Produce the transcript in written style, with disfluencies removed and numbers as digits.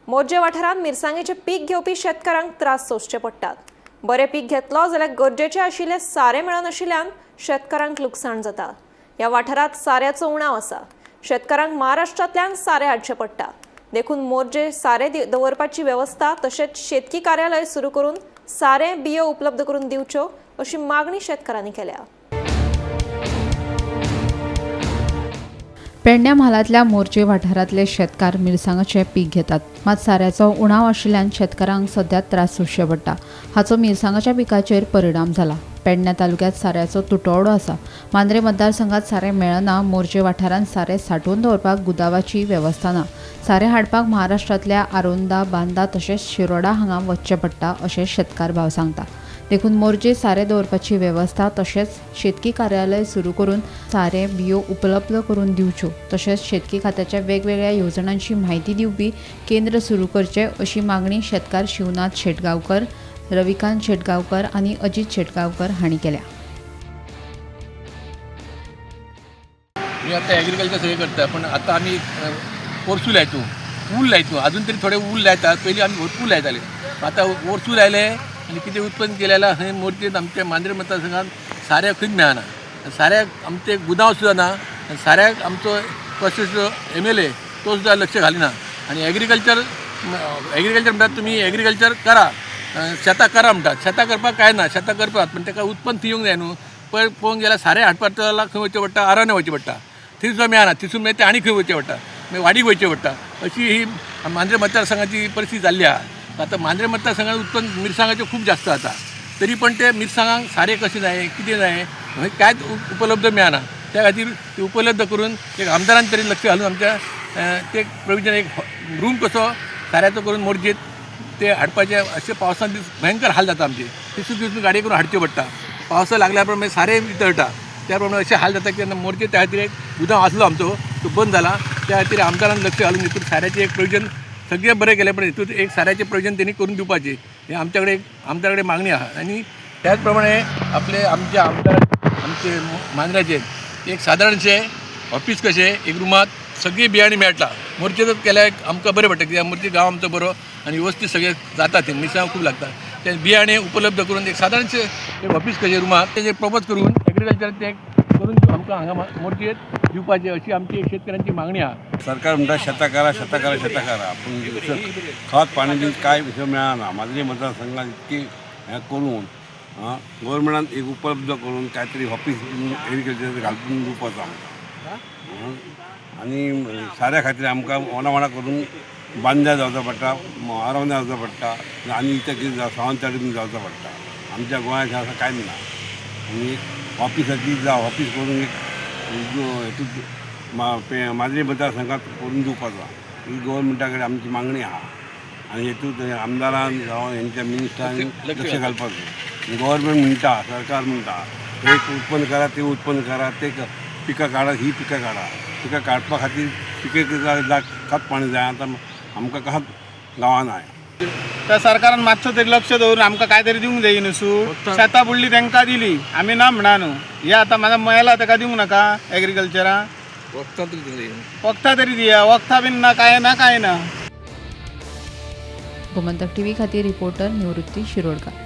मोरजे वाठारांत मिरसांगेचे पीक घेवपी शेतकारांक त्रास सोंसचे पडटात. बरें पीक घेतलो जाल्यार गरजेचें आशिल्लें सारें मेळनाशिल्ल्यान शेतकारांक लुकसाण जाता. ह्या वाठारांत साऱ्याचो उणाव आसा. शेतकारांक महाराष्ट्रांतल्यान सारें हाडचें पडटा. देखून मोरजे सारें दवरपाची वेवस्था तशेंच शेतकी कार्यालय सुरू करून सारें बियो उपलब्ध करून दिवच्यो अशी मागणी शेतकारांनी केल्या. पेडण्या म्हालांतल्या मोरजे वाठारांतले शेतकार मिरसांगाचें पीक घेतात. मात साऱ्याचो उणाव आशिल्ल्यान शेतकारांक सध्या त्रास सोंसचे पडटा. हाचो मिरसांगाच्या पिकाचेर परिणाम जाला. पेडण्या तालुक्यांत साऱ्याचो तुटवडो आसा. मांद्रे मतदारसंघात सारें मेळना. मोरजे वाठारांत सारें सांठोवन दवरपाक गुदावाची वेवस्था ना. सारें हाडपाक महाराष्ट्रांतल्या आरोंदा, बांदा तशेंच शिरोडा हांगा वचचें पडटा अशें शेतकार भाव सांगता. देखून मोरजे सारें दवरपाची वेवस्था तशेंच शेतकी कार्यालय सुरू करून सारें बियो उपलब्ध करून दिवच्यो तशेंच शेतकी खात्याच्या वेगवेगळ्या येवजणांची म्हायती दिवपी केंद्र सुरू करचें अशी मागणी शेतकार शिवनाथ शेटगांवकर, रविकांत शेटगांवकर आनी अजित शेटगांवकर हांणी केल्या. मी आता ॲग्रिकल्चर सगळें करता, पण आतां आमी पोरसूं लायतू, ऊल लायतू. अजून तरी थोडे ऊल लायतात. पयलीं आमी भरपूर लायताले. आतां पोरसूं लायले आनी कितें उत्पन्न केलें जाल्यार हय मोरजेंत आमच्या मांद्रे मतदारसंघात साऱ्याक खंयच मेळना. साऱ्याक आमचे गुदांव सुद्दां ना आनी साऱ्याक आमचो कसो MLA तो सुद्दां लक्ष घालिना. आनी एग्रीकल्चर एग्रीकल्चर म्हणटात तुमी एग्रीकल्चर करा, शेतां करा म्हणटात. शेतां करपाक कांय ना, शेतां करपाक पण ताका उत्पन्न थंय येवंक जाय न्हू. पळय पळोवंक गेल्यार सारें हाडपाक जाल्यार खंय वचचें पडटा, आरावण्या वचचें पडटा. थंय सुद्दां मेळना. थंयसून मागीर तें आनी खंय वचचें पडटा, मागीर वाडीक वचचें पडटा. अशी ही मांद्रे मतदारसंघाची परिस्थिती जाल्ली आहा. आतां मांद्रे मतदारसंघात उत्पन्न मिरसांगाचें खूब जास्त जाता, तरी पण ते मिरसांगांक सारें कशें जाय, कितें जाय, हय कांयच उपलब्ध मेळना. त्या खातीर ते उपलब्ध करून एक आमदारान तरी लक्ष घालून आमच्या ते प्रोविजन एक रूम कसो साऱ्याचो करून मोरजेंत ते हाडपाचे. अशे पावसान दीस भयंकर हाल जाता आमचे. तिसून तिसून गाडये करून हाडच्यो पडटा. पावसा लागल्या प्रमाणे सारें वितळटा. त्या प्रमाणे अशे हाल जाता की तेन्ना मोरजे त्या खातीर एक गुदांव आसलो आमचो तो बंद जाला. त्या खातीर आमदारान लक्ष घालून हितून साऱ्याचें एक प्रोविजन सगळें बरें केलें, पण हितून एक साऱ्याचें प्रोविजन तेणी करून दिवपाचें हें आमच्या कडेन आमदारा कडेन मागणी आहा. आनी त्याच प्रमाणे आपले आमचे आमदार आमचे मांद्र्याचे एक सादारणशें ऑफीस कशें एक रुमांत सगळीं बियाणी मेळटा. मोरजेंतच केल्यार आमकां बरें पडटा, कित्याक मोरजे गांव आमचो बरो आनी वेवस्थीत सगळें जाता. थंय मिरसांग खूब लागता. ते बियाणे उपलब्ध करून एक सादारणशें एक ऑफीस कशें रुमांत तेजें प्रपोज करून एग्रीकल्चर तें करून आमकां हांगा मोरजेंत दिवपाचें अशी आमची एक शेतकऱ्यांची मागणी आहा. सरकार म्हणटा शेतां करा, शेतां करा, शेतां करा, पूण खत पाणी बी कांय मेळना. मांद्रे मतदारसंघात इतकी हें करून गव्हर्मेंटान एक उपलब्ध करून काय तरी ऑफीस एग्रीकल्चर घालून दिवपाचो आमकां. आनी साऱ्या खातीर आमकां वणा वणा करून बांद्या जावचो पडटा, आरवण्या जावचो पडटा आनी इथं कितें सावंतवाडी बीन जावचो पडटा. आमच्या गोंयांत असं कांयच ना. आनी ऑफिसाची जावं ऑफीस करून एक हेतून मांद्रे मतदारसंघात करून दिवपाचो ही गव्हर्मेंटा कडेन आमची मागणी आहा. आनी हेतून आमदारान जावं हेंच्या मिनिस्टरान लक्ष घालपाचो. गव्हर्मेंट म्हणटा, सरकार म्हणटा एक उत्पन्न करा, ते उत्पन्न करा, ते पिकां काडा, ही पिकां काडा. पिकां काडपा खातीर पिकां खत पाणी जाय. आतां आमकां खत गावना. त्या सरकारान मातसो तरी लक्ष दवरून आमकां काय तरी दिवंक जाय न्हू. सूट शेतां बुडली तांकां दिली, आमी ना म्हणा न्हू. हे आतां म्हाजा मेला ताका दिवंक नाका एग्रीकल्चराक वखदां तरी दिया, वखदां बीन ना, कांय ना, कांय ना. गोमंतक टीव्ही खातीर रिपोर्टर निवृत्ती शिरोडकर.